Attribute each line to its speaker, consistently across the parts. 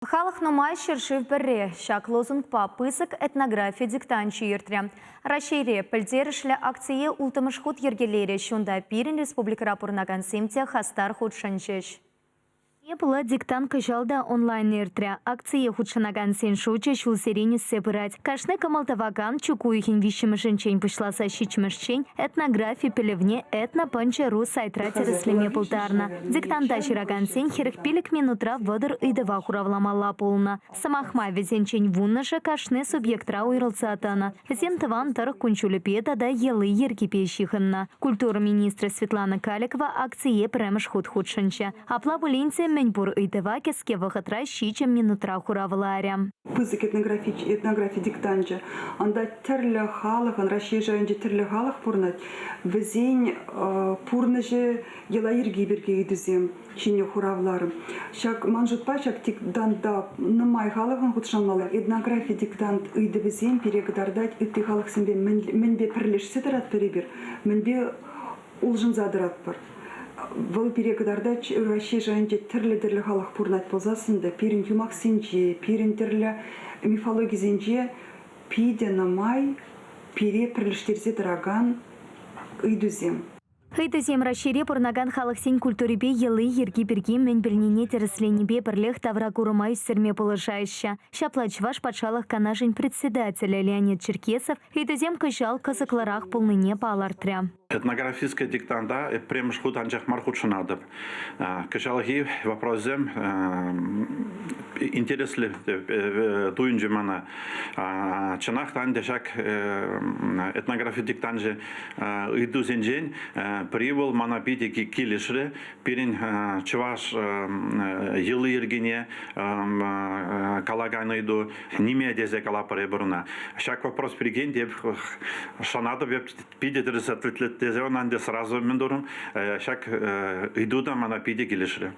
Speaker 1: Халӑх нумай, ҫӗршыв пӗрре. Ҫак лозунгпа пысӑк этнографи диктанчӗ иртрӗ. Раҫҫейре пӗлтерӗшлӗ акцие улттӑмӗш хут йӗркелерӗҫ. Унта пирӗн республикӑра пурӑнакансем те хастар хутшӑнчӗҫ. Пула диктант кӑҫал та онлайн иртрӗ. Акцие хутшӑнакансен шучӗ ҫулсерен ӳссе пырать. Кашни кӑмӑл тӑвакан чӳк уйӑхӗн виҫҫӗмӗшӗнчен пуҫласа ҫиччӗмӗшчен этнографи пӗлӗвне Этнопӑнчӑ.ру сайтра тӗрӗслеме пултарнӑ. Диктанта ҫыракансен 45 минутра 30 ыйтӑва хуравламалла пулнӑ. Сӑмах май, вӗсенчен вуннӑшӗ кашни субъектра уйрӑлса тӑнӑ. Вӗсем тӑван тӑрӑх кун-ҫулӗпе тата йӑли-йӗркипе ҫыхӑннӑ. Культура министрӗ Светлана Каликова акцие пӗрремӗш хут хутшӑнчӗ. Апла пулин те мӗнпур ыйтӑва кӗске вӑхӑтра ҫичӗ минутра хуравларӗ.
Speaker 2: Пысӑк этнографи, этнографи диктанчӗ. Унта тӗрлӗ халӑхӑн, Раҫҫей шайӗнче тӗрлӗ халӑх пурӑнать. Вӗсен пурнӑҫӗ йӑла-йӗрки пирки ыйтусем ҫине хуравларӑм. Ҫак ман шутпа ҫак диктанта нумай халӑхӑн хутшӑнмалла. Этнографи диктант ыйтӑвӗсем пире кӑтартать ытти халӑхсемпе мӗнпе пӗрлешсе тӑратпӑр эпир, мӗнпе улшӑнса тӑратпӑр. Вӑл пире кӑтартать Раҫҫей шайӗнче тӗрлӗ-тӗрлӗ халӑх пурӑнать пулсассӑн та пирӗн юмахсенче, пирӗн тӗрлӗ мифологисенче питӗ нумай пире пӗрлештерсе тӑракан ыйтусем.
Speaker 1: Ыйтусем Раҫҫейре пурӑнакан халӑхсен культурипе йӑли-йӗрки пирки мӗн пӗлнине тӗрӗсленипе пӗрлех тавракурӑма ӳстерме пулӑшаҫҫӗ. Ҫапла Чӑваш Патшалӑх Канашӗн председателӗ Леонид Черкесов ыйтусем кӑҫал кӑсӑклӑрах пулнине палӑртрӗ.
Speaker 3: Этнографическая диктанта пӗрремӗш хут анчах мар хутшӑнатӑп. Кӑҫалхи вопроссем интереслӗ туйӑнчӗ мана. Чӑнах та ӗнтӗ ҫак этнографи диктанчӗ ыйтусенчен пӗри вӑл мана питӗ килӗшрӗ. Пирӗн чӑваш йӑли-йӗркине калакан ыйту ниме тесе калапӑр эпир ӑна. Ҫак вопрос пирки те шанатӑп эп питӗ тӗрӗс ответлет тесе ӑна ӗнтӗ сразу мӗн турӑм. Ҫак ыйту та мана питӗ килӗшрӗ.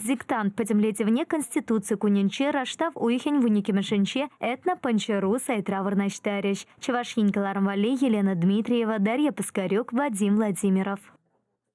Speaker 1: Диктант пӗтӗмлетӗвне Конституци кунӗнче раштав уйӑхӗн вуниккӗмӗшӗнче Этнопӑнчӑ.ру сайтра вырнаҫтарӗҫ. Чӑваш Ен кӑларӑм валли Елена Дмитриева, Дарья Паскарюк, Вадим Владимиров.